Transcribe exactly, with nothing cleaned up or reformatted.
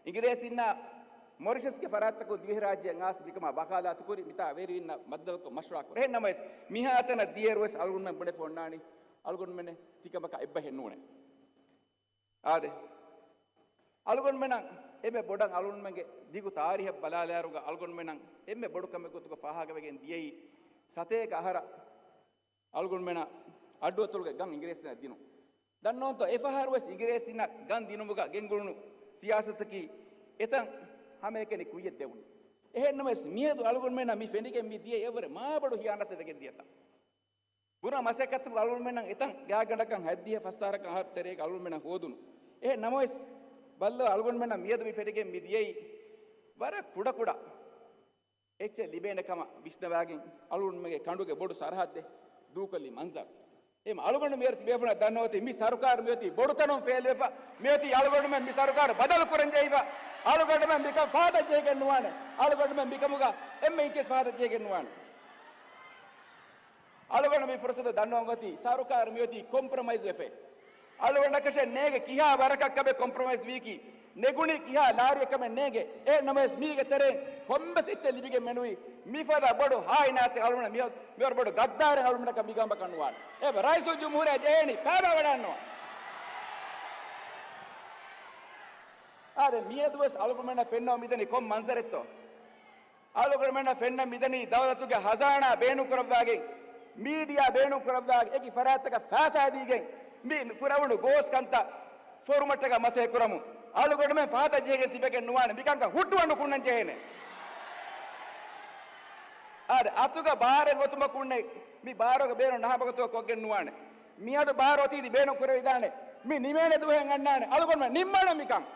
އިނގިރޭސިންނާ މޮރިޝަސްގެ ފަރާތްތަކުން ދިވެހިރާއްޖެއަށް އާސް މިކަމާ ވަކާލާތުކުރި، މިތާ ވެރިންނަށް މައްދަލަކޮށް މަޝްވަރާ ކުރި. އެހެން ނަމަވެސް، މިހާތަނަށް ދިޔައިރުވެސް އަޅުގަނޑުމެން ބުނެފަ އޮންނާނީ، އަޅުގަނޑުމެން ތިކަމަކަށް އެއްބަހެއް ނޫނޭ. އާދެ، އަޅުގަނޑުމެނަށް އެންމެ ބޮޑަށް އަޅުގަނޑުމެންގެ ދިގު ތާރީހަށް ބަލާލާއިރުގަ އަޅުގަނޑުމެނަށް އެންމެ ބޮޑު ކަމެއް ގޮތުގަ ފާހަގަވެގެން ދިޔައީ، ސަތޭކަ އަހަރަށް އަޅުގަނޑުމެނަށް އައްޑުއަތޮޅުގެ ގަން އިނގިރޭސިންނަށް ދިނުން. ދަންނަވަންތޯ، އެފަހަރުވެސް އިނގިރޭސިންނަށް ގަން ދިނުމުގަ ގެންގުޅުނު ސިޔާސަތަކީ އެތަން ހަމައެކަނި ކުއްޔަށް ދެވުން. އެހެންނަމަވެސް، މިއަދު އަޅުގަނޑުމެންނަށް މި ފެނިގެން މި ދިޔަ އެވަރެ މާބޮޑު ހިޔާނަތެއް ވެގެން ދިޔަތަން. ބުނާ މަސައްކަތުގަ އަޅުގަނޑުމެންނަށް އެތަން ގާތްގަނޑަކަށް ހަތްދިހަ ފަސް އަހަރަކަށް އަހަރު ތެރޭގަ އަޅުގަނޑުމެންނަށް ހޯދުނު. އެހެން ނަމަވެސް، ބައްލަވާ އަޅުގަނޑުމެންނަށް މިއަދު މި ފެނިގެން މި ދިޔައީ ވަރަށް ކުޑަކުޑަ އެއްޗެއް ލިބޭނެ ކަމަށް ވިސްނަވާގެން އަޅުގަނޑުމެންގެ ކަނޑުގެ ބޮޑު ސަރަހައްދެއް ދޫކޮށްލި މަންޒަރު. އެހެން އަޅުގަނޑު މިހާރު ތިބޭފުޅުންނަށް ދަންނަވަތީ މި ސަރުކާރު މިއޮތީ ބޮޑުތަނުން ފެއިލްވެފަ، މިއޮތީ އަޅުގަނޑުމެން މި ސަރުކާރު ބަދަލު ކުރަން ޖެހިފަ، އަޅުގަނޑުމެން މިކަން ފާދަ ޖެހިގެން ނުވާނެ، އަޅުގަނޑުމެން މިކަމުގަ އެންމެ އިންޗިވެސް ފާދަ ޖެހިގެން ނުވާނެ. އަޅުގަނޑު މި ފުރުސަތު ދަންނަވަން އޮތީ ސަރުކާރު މިއޮތީ ކޮމްޕްރޮމައިޒް ވެފަ. އަޅުގަނޑަކަށެއް ނޭނގެ ކިހާ ވަރަކަށް ކަމެއް ކޮމްޕްރޮމައިޒް ވީކީ، ނެގުނީ ކިހާ ލާރިއަކަމެއް ނޭނގެ. އެހެން ނަމަވެސް މީގެ ތެރެއިން ކޮންމެސް އެއްޗެއް ލިބިގެން މެނުވީ މިފަދަ ބޮޑު ހާއިނާތެއް އަޅުގަނޑަށް މި، މިވަރު ބޮޑު ގައްދާރެއް އަޅުގަނޑަކަށް މި ގަނބަކަށް ނުވާނެ. އެ ރައީސުލްޖުމްހޫރިއްޔާ ޖެހޭނީ ފައިބާ ވަޑާންނުވާ. އާދެ، މިއަދުވެސް އަޅުގަނޑުމެންނަށް ފެންނަ މިދަނީ ކޮން މަންޒަރެއްތޯ؟ އަޅުގަނޑުމެންނަށް ފެންނަ މިދަނީ ދައުލަތުގެ ހަޒާނާ ބޭނުންކުރައްވާގެން، މީޑިއާ ބޭނުންކުރައްވާގެން، އެކި ފަރާތްތަކަށް ފައިސާ ދީގެން، މި ކުރެވުނު ގޯސް ކަންތައް ފޯރުމަށްޓަކާ މަސައްކަތް ކުރަމުން. އަޅުގަނޑުމެން ފަހަތަށް ޖެހިގެން ތިބެގެން ނުވާނެ، މިކަންކަން ހުއްޓުވަން ނުކުންނަން ޖެހޭނެ. އާދެ، އަތުގަ ބާރެއް އޮތުމަކުންނެއް މި ބާރުގެ ބޭނުން ނަހަބަގަތު ކޮށްގެން ނުވާނެ. މިއަދު ބާރު އޮތީތީ ބޭނުން ކުރެވިދާނެ. މި ނިމޭނެ ދުވަހެއް އަންނާނެ. އަޅުގަނޑުމެން ނިންމާނެ މިކަން.